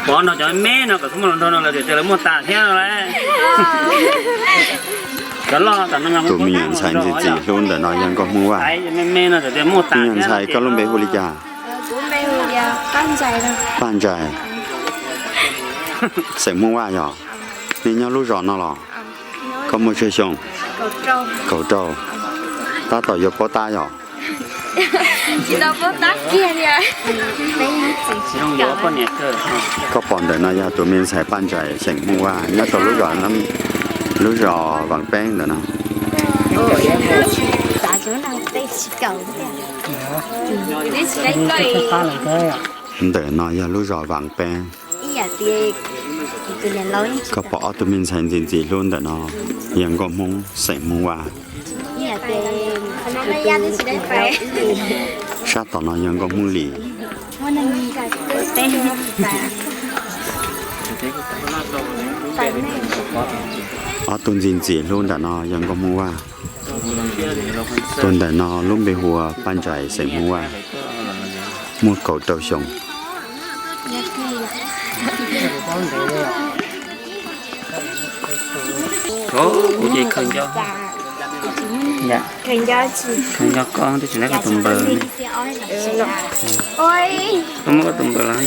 Pov nrog cov me no kom txhob muaj hluas nraug no lawv tias lawv muaj tas thiab no lauj. Cov loj tam no tus me nyuam ntxhais ntxim ntxim hlub ntawm no yog Nkauj Hmoob Vaj. Me nyuam ntxhais koj lub npe hu li cas? Paj Ntsais. Xeem Hmoob Vaj yog? Nej nyob lub zos no los? Koj muaj tsawg xyoo? Kaum rau. Tab tom yuav paub tab yog? Koj pom ntawm no yog tus me ntxhais Paj Ntsais xeem Hmoob Vaj nyob rau lub zos, lub zos Vaas Peeb ntawm no. Ntawm no yog lub zos Vaas Peeb. Koj pom ob tug me ntxhais ntxim ntxim hlub ntawm no yog Nkauj Hmoob xeem Hmoob Vaj. Sab tom no yog Nkauj Hmoob Lis. Ob tug ntxim ntxim hlub ntawm no yog Nkauj Hmoob Vaj. Tus ntawm no lub npe hu ua Paj Ntsais xeem Hmoob Vaj, muaj kaum rau xyoo. Kuv ces khaws nco, khaws nco koj twb tsis laib koj tus npawg. Koj muab koj tus npawg los.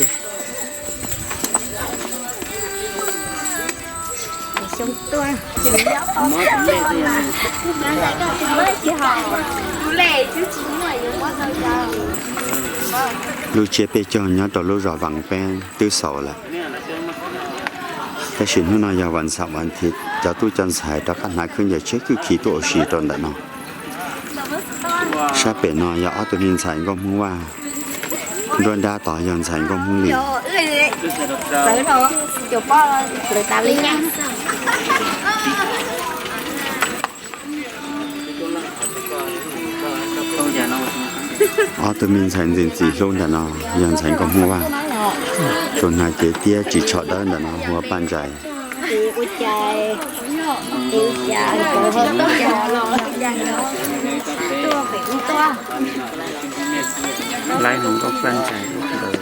Lub tsiab peb caug nyob rau lub zos Vaas Peeb twb xaus lawm, tab sis hnub no yog vas xaum vas thiv, cov tub cov ntxhais rov qab hnav khawb ncaws tsheb kwj khi tuaj ua si rau ntawm no. Sab pem no yog ob tug me ntxhais Nkauj Hmoob Vaj, nruab nrab tod yog ntxhais Nkauj Hmoob Lis. Ob tug me ntxhais ntxim ntxim hlub ntawm no yog ntxhais Nkauj Hmoob Vaj, tsuas hnav cev tiab ris tsho dawb ntawm no hu ua Paj Ntsais. Laib hluas nkauj Paj Ntsais ntawd.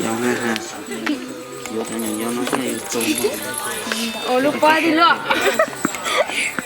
Yau ha ha. Yuav cov nyuam yau no thiaj yuav tu. Ua lub pob twg luaj.